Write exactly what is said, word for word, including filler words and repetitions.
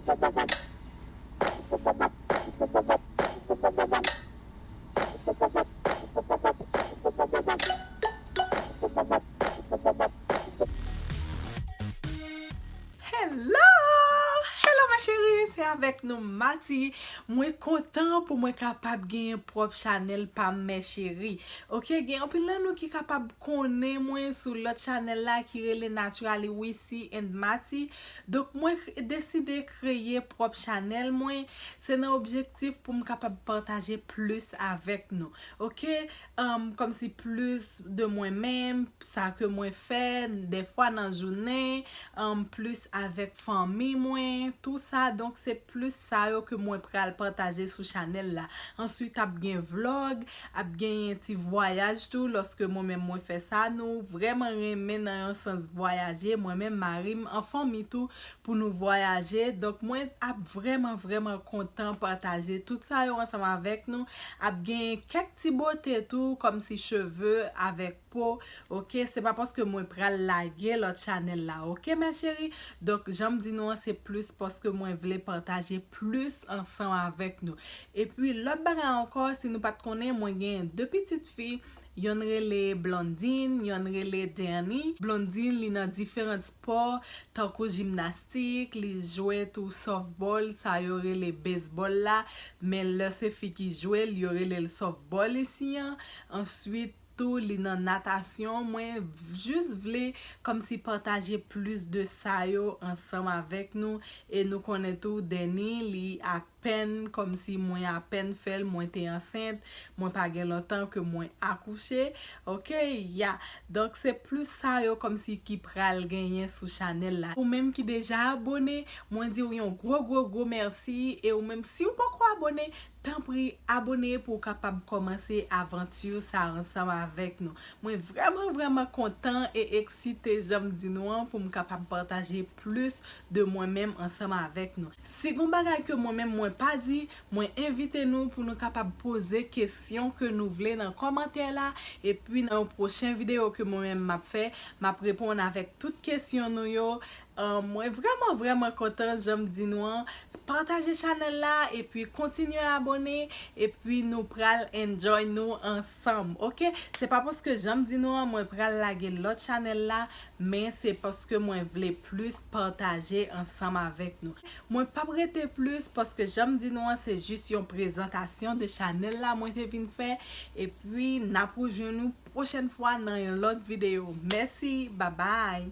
Hello! Hello ma chérie, se avèk nou Mati. Mwen kontan pou mwen kapab genyen pwòp chanèl pa m, mè cheri. Ok, gen anpil nan nou ki kapab konnen mwen sou lòt chanèl la ki rele Naturally Wissy and Mati. Donk mwen deside kreye pwòp chanèl mwen. Se nan objektif pou m kapab pataje plis avèk nou. Ok, um, kòmsi plis de mwen menm, sa ke mwen fè, dèfwa nan jounen, um, plis avèk fanmi mwen, tou sa. Donk se plis sa yo ke mwen pral pataje sou chanèl la. Answit ap gen vlòg, ap genyen ti vwayaj tou, lòske mwen menm mwen fè sa. Nou vrèman renmen nan yon sans vwayaje, mwen menm, mari m, an fanmi tou, pou nou vwayaje. Donk mwen ap vrèman, vrèman kontan pataje tout sa yo ansanm avèk nou. Ap genyen kèk ti bote tou, kòmsi cheve avèk po. Ok, se pa paske mwen pral lage lòt chanèl la, ok, mè cheri? Donk jan m di nou an, se plis paske mwen vle pataje plis ansanm avèk nou. Epi lòt bagay ankò, si nou pa t konnen, mwen gen de pitit fi. Yonn rele Blondine, yonn rele Danny. Blondine, li nan diferan spò, tankou jimnastik, li jwe tou softball, sa yo rele baseball la. Men lè se fi ki jwe l, yo rele l softball isi an. Answit tou, li nan natasyon. Mwen jis vle kòmsi pataje plis de sa yo ansanm avèk nou. E nou konnen tou, Danny, li apèn, kòmsi mwen apèn fè l, mwen te ansent, mwen pa gen lontan ke mwen akouche. Ok, ya. Donk se plis sa yo kòmsi ki pral genyen sou chanèl la. Ou menm ki deja abone, mwen di w yon gwo, gwo, gwo mèsi. E ou menm, si w poko abone, tanpri abone pou w kapab kòmanse avanti sa ansanm avèk nou. Mwen vrèman, vrèman kontan e eksite, jan m di nou an, pou m kapab pataje plis de mwen menm ansanm avèk nou. Si gon bagay ke mwen menm mwen pa di, mwen envite nou pou nou kapab poze kesyon ke nou vle nan kòmantè la, epi nan yon pwochen videyo ke mwen menm m ap fè, m ap reponn avèk tout kesyon nou yo. Uh, mwen vrèman, vrèman kontan, jan m di nou an. Pataje chanèl la, epi kontinye abone, epi nou pral enjoy nou ansanm, ok? Se pa paske jan m di nou an, mwen pral lage lòt chanèl la, men se paske mwen vle plis pataje ansanm avèk nou. Mwen p ap rete plis, paske jan m di nou an, se jis yon prezantasyon de chanèl la mwen te vin fè, epi n ap rejwenn nou pwochèn fwa nan yon lòt videyo. Mèsi, babay!